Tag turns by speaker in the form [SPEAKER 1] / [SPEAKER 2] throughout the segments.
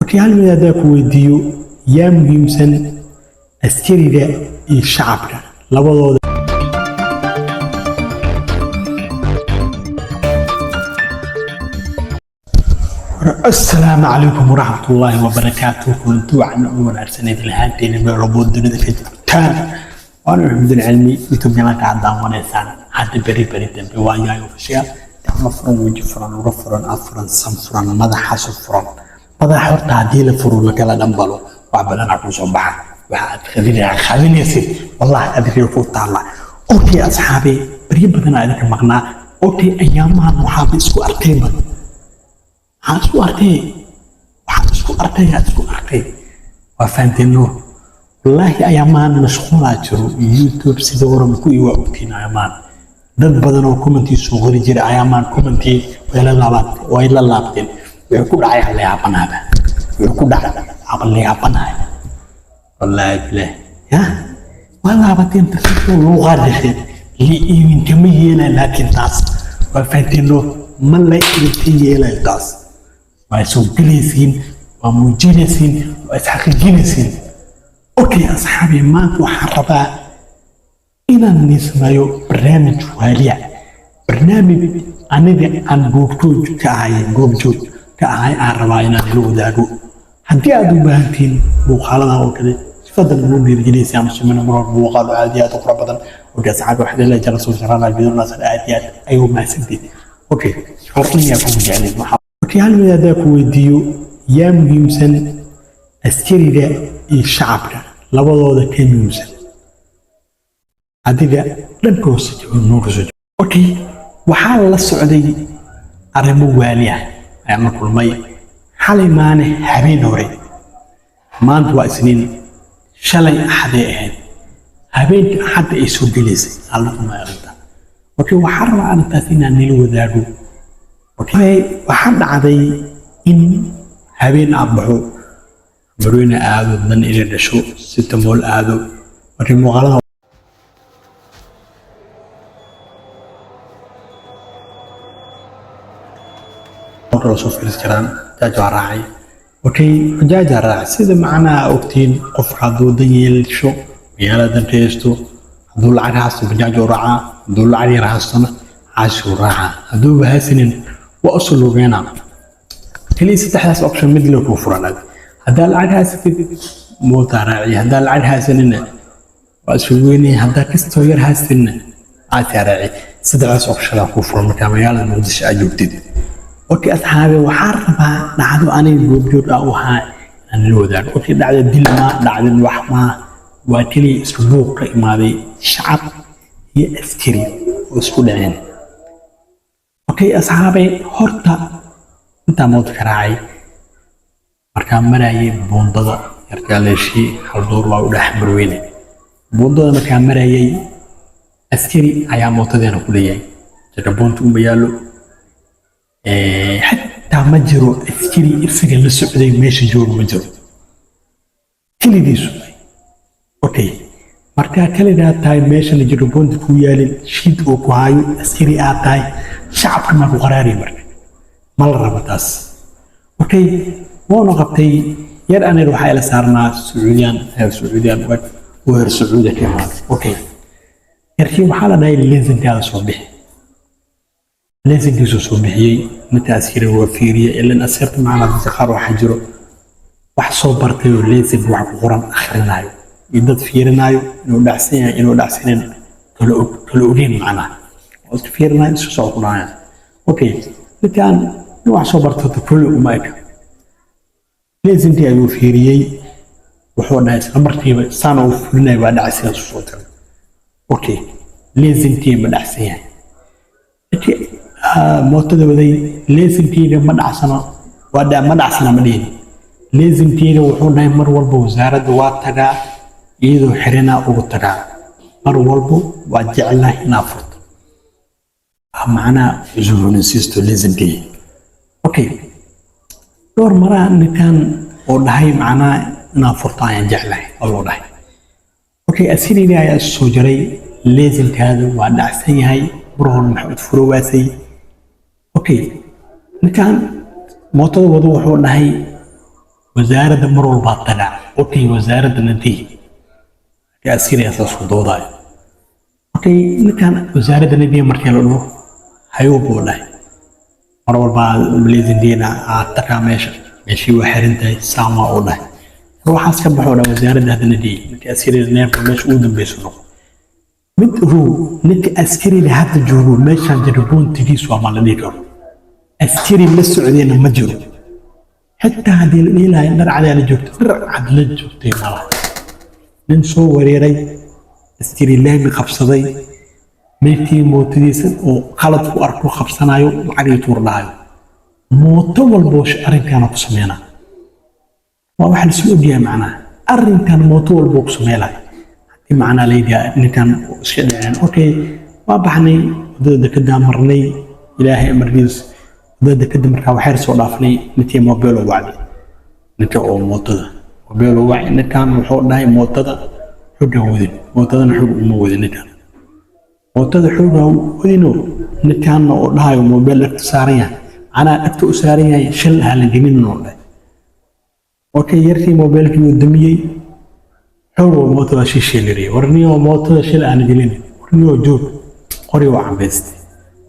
[SPEAKER 1] Markii hal mid haddaa ku weydiiyo, yaa muhiimsan, askariga iyo shacabka labadooda? Asalaamu calaykum waraxmatullaahi wabarakaatuh. Kulanti wacan u wanaagsan idin lahaanteena meel walbo dunida ka joogtaan. Waana Maxmudin Cilmi, YouTube channelka aad daawanaysaan. Hadda beri beri dambe waa yaay official. Gacmo furan, weji furan, uga furan, af furan, san furan, madaxaasu furan. Madaxa horta haddii la furo, lakala dhambalo, wax badanaa kuu soo baxa. Waxa aad khadinaysid, wallahi adiga ku taalla. Okay asxaabe, beryo badanaa idinka maqnaa. Okay, ayaamahan waxaaba isku arkayba, waxaan isku arkay, waxaan isku arkay, aan isku arkay, waa fahanteeno. Wallaahi ayaamahan mashquulaa jiro. YouTube sida waran ku iyo waa ogtiin. Ayaamahan dad badan oo commentii soo qori jiray ayaamahan commentii way la laabteen. Wuxuu ku dhacay aan la yaabanaaba, wuxuu ku dhacay aan la yaabanahay, wallaahi bilaah. Ya waa laabateen, tartiibtoo luuqaa dhexeen li idinkama yeelayo, laakiin taas waa fahanteeno, ma la idinka yeelayo. Taas waa soo gelaysiin, waa muujinaysiin, waa isxaqiijinaysiin. Okay asxaabi, maanta waxaan rabaa inaan nii sameeyo barnaamij waaliya, barnaamij aniga aan goobjoog ka ahay, goobjoog ka ahay aan rabaa inaan ila wadaago. Haddii aad u baahantihiin muuqaaladan oo kale, fadlan noo dhiirigelinaysa ama sumina mar walba muuqaalo aad iyo aad u qurux badan. Okay asxaabi, waxaa leeyahay jala soo sharana bidon nasar, aad iyo aad ayuu mahadsantihiin. Okay, horta kugu jeclin waxaa. Okay, hal mid haddaa ku weydiiyo, yaa muhiimsan, askariga iyo shacabka labadooda ka muhiimsan? Adiga dhanka hoose joogo, noo kasoo joogo. Okay, waxaa la socday arrimo waali ah ayaan la kulmay xalay maane habeen hore. Maanta waa Isniin, shalay Axaday ahayd. Habeenka Axadda ay soo gelaysay aan la kulmay arrinta. Okay, waxaan rabaa arrintaas inaan nila wadaago. Okay, waxaa dhacday in habeen aan baxo, marweyne aado, dan inay dhasho si tamool aado. Markii muuqaalada kala soo fiirsan karaan, jaaj waa raacay. Okay, xujaajaa raacay. Sida macnaha ogtiin, qofka hadduu dan yeesho, magaalada dan haysto, hadduu lacag haysto bajaaj uu raacaa, hadduu lacag yar haystona caasi uu raacaa, hadduuba haysanin waa u sulugeynaa. Kaliya saddexdaas option mid la kuu furan. Haddaa lacag haysatid mootaa raaciya, haddaa lacag haysanina waa isugu weynaya, haddaa kastoo yar haysatinna caasiyaa raaci. Saddexdaas option kuu furan markaa magaalada Muqdisho aad joogtid. Okay asxaabe, waxaan rabaa dhacdo aniga goobjoog ah u ahaa inaan la wadaago. Okay, dhacdo dil ma dhacdin, wax ma waa keliya isku buuq ka imaaday shacab iyo askari oo isku dhaceen. Okay asxaabe, horta intaa moodka ka raacay, markaa marayay buundada yarkaaleeshii haldoor waa u dhex marweyne. Buundada markaa marayay, askari ayaa mootadeena ku leeyahay jakaboonta uma yaallo. Xataa ma jiro askari isaga la socday, meesha jooga ma jiro, keligiisu. Okay, markaa keligaa tahay, meeshana jakaboonta kuu yaalin, shiid oo ku hayo, askari aad tahay, shacabka maa ku qaraariya? Marka ma la rabo taas. Okay, wuuna qabtay yar. Aneer waxaa ila saarnaa Sacuudiyaan, reer Sacuudiyaan oo reer Sacuudiya ka imaaday. Okay, yarkii waxaa la dhahay leesankaada soo bixi. Leesankiisuu soo bixiyey. Ninka askari waa fiiriyey, ilan askarta macnaa dadka qaar waxaa jiro wax soo bartay oo leesanka wax ku qoran akhrinayo iyo dad fiirinayo inuu dhacsan yahay, inuu dhacsanin kala og, kala ogeyn macnaha oo iska fiirinayo, isu soo ku dhahayaan. Okay, ninkan nin wax soo bartay horta kulli uma eka. Leesankii ayuu fiiriyey, wuxuu dhahay isla markiiba saan uu fulinayo waa dhacay, sidaas usoo tiray. Okay, leesankii ma dhacsan yahay? Ninkii mootada waday leesankeyga ma dhacsano, waa ma dhacsana ma dhihin. Leesankeyga wuxuu dhahay mar walba wasaaradda waa tagaa, iyadoo xiranaa ugu tagaa, mar walbo waa jeclahay inaa furto, macnaha cusboonaysiisto leesankeyga. Okay, dhowr maraa ninkan oo dhahay macnaha inaa furto ayaan jeclahay oo loo dhahay. Okay, askarigii ayaa isu soo jaray. Leesankaada waa dhacsan yahay, mar hore maxamed furo waasay. Okay, ninkan mootada wado wuxuu dhahay Wasaaradda mar walbaa tagaa. Okay, wasaaradda nadii markii askariga saas ku doodaayo. Okay, ninkan wasaaradda nadii markii la dhaho hayuu buu dhahay, mar walbaa maleesindiina aad tagaa meesha, meeshii waa xiran tahay, saan waa uu dhahay. Waxaas ka baxoo dhan wasaaradda hadda nadii ninka askariga neefka meesha ugu dambeyso noqo. Mid ruu ninka askariga hadda joogo meeshaan jira boontigiisu waa ma la dhihi karo. Askari la socdayna ma jiro. Xitaa haddii la dhihi lahay dhar cadaa la joogto, dhar cad la joogtay malaha. Nin soo wareeray, askari laami qabsaday, meelkii mootadiisa oo qalad ku arko qabsanayo, lacagii tuur dhahayo, mooto walbo arrinkaana ku sameynaa. Waa waxa laisla ogyahay macnaha, arrinkan mooto walbo ku sameynaya haddii macnaha layidhaha ninkan iska dhaceen. Okay, waa baxnay, waddada dekedaa marnay. Ilaahay amarkiis, waddada dekeda markaa waxayr soo dhaafnay, ninkii mobile oo wacday, ninka oo mootada mobile oo wacay. Ninkan wuxuu dhahay mootada xoogaa wadin, mootadana xoog uma wadin. Ninkan mootada xoogaa wadino, ninkanna oo dhahayo mobile dhagta saaran yahay, macnaha dhagta u saaran yahay, shil ha la gelinin oo dhahay. Okay, yarkii mobilkii uu damiyey, xoogoo mootada shisheeliriyay. Warniyoo mootada shil aan gelin, warniyoo joog, qori oo cambaystay.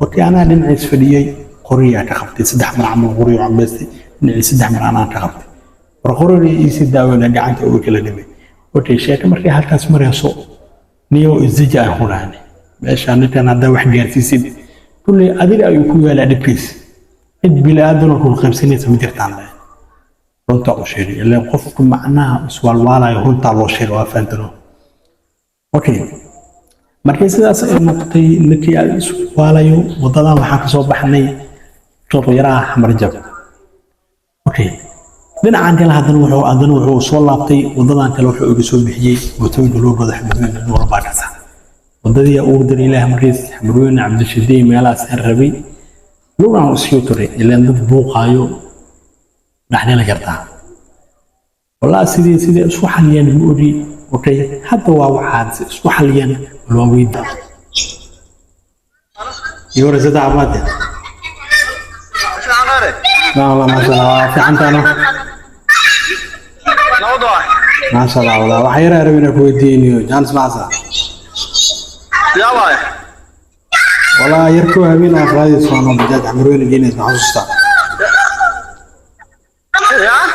[SPEAKER 1] Okay, anaa dhinaciis fadhiyey, qoriyaa ka qabtay saddex mar camal. Qori oo cambaystay dhinacii saddex mar anaa ka qabtay. War qorigii iisii daawena gacanta uga kala dhimay. Okay, sheeko markay halkaas marayso, niyo isdeji aan ku dhahnay, meesha ninkan haddaa wax gaarsiisid, kulley adiga ayuu ku yaalaa dhibkiis, cid bili-aadanoo kula qaybsanaysa ma jirtaan leh. Runtaa u sheegay, ilaan qofku macnaha iswaalwaalayo runtaa loo sheegay, waa fahamtano. Okay, markii sidaas ay noqotay, ninkii aan iswaalayo, wadadan waxaan kasoo baxnay yaraha Xamarjab. Okay, dhinacan kale haddana wuxuu soo laabtay wadadan kale, wuxuu iga soo bixiyey mootooyinka loo godo Xamarweyne walbaa kasa. Wadadii ugu diray Ilaah markiis Xamarweyne Cabdishadey meelahaas aan rabay, lugaan iskii turay, ilaan dad buuqaayo dhexdheli kartaa. Walaa sidii isku xaliyeen ma ogi. Okay, hadda waa waxaad isku xaliyeen, bal waa weydi iyo waraysa caafimaadka. Wallah, maasha Allah, waa fiicantaano.
[SPEAKER 2] Nabad waa.
[SPEAKER 1] Maasha Allah, wallah waxaa yaraa rabay inaan ku weydiiniyo jaanis macasa.
[SPEAKER 2] Yaa waay.
[SPEAKER 1] Walaa yarkoo habeen aan qaadayso ama bajaaj Xamarweyne geynaysa, ma xasuustaa?
[SPEAKER 2] Yaa?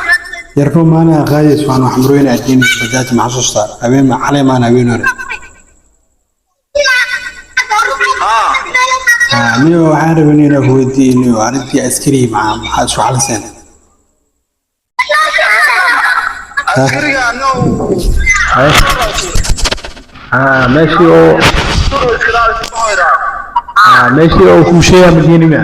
[SPEAKER 1] Yarkoo maalin aan qaadayso ama Xamarweyne aad geynayso bajaaj, ma xasuustaa? Habeen ma xalay maan habeen hore.
[SPEAKER 2] Haa.
[SPEAKER 1] Niyo waxaan rabay inaan ku weydiiniyo arrintii askari, maxaa isku xaliseen?
[SPEAKER 2] Askariga no.
[SPEAKER 1] Meeshii oo meeshii oo kuu sheegaa ma geeni miya?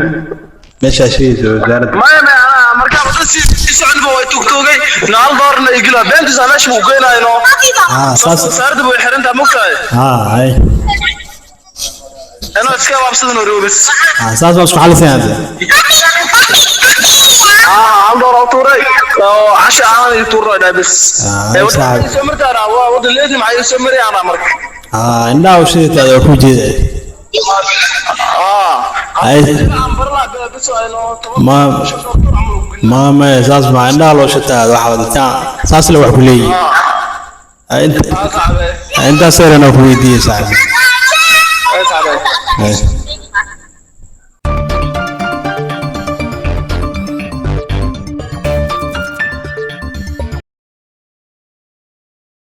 [SPEAKER 1] Meeshaa sheegaysa wasaaradda.
[SPEAKER 2] Maya maya, anaa markaa wadada sii socodba way tugtugay naal doorna igila beentiisa meesha buu geynayo.
[SPEAKER 1] Saas.
[SPEAKER 2] Wasaaradda way xirantahay, mogtahay.
[SPEAKER 1] Hay.
[SPEAKER 2] Inuu iska waabsadan hore bas.
[SPEAKER 1] Saas waa isku xaliseen hadda.
[SPEAKER 2] Hal door oo tuuray oo casha aanan ii tuuray dhaa bas. Ee wadada
[SPEAKER 1] saaxiib.
[SPEAKER 2] Soo martaa waa wadada leedni, maxay soo maray anaa marka.
[SPEAKER 1] Indhaha u shidataada waa ku jeeda. Ay.
[SPEAKER 2] Aan barlaa bas ayno.
[SPEAKER 1] Ma saas ma indhaha loo shitaa, waxa wadataa saas le wax ku leeyihin. Intaas yarana ku weydiiyey saaxiib.
[SPEAKER 2] Saaxiib.
[SPEAKER 1] Ay.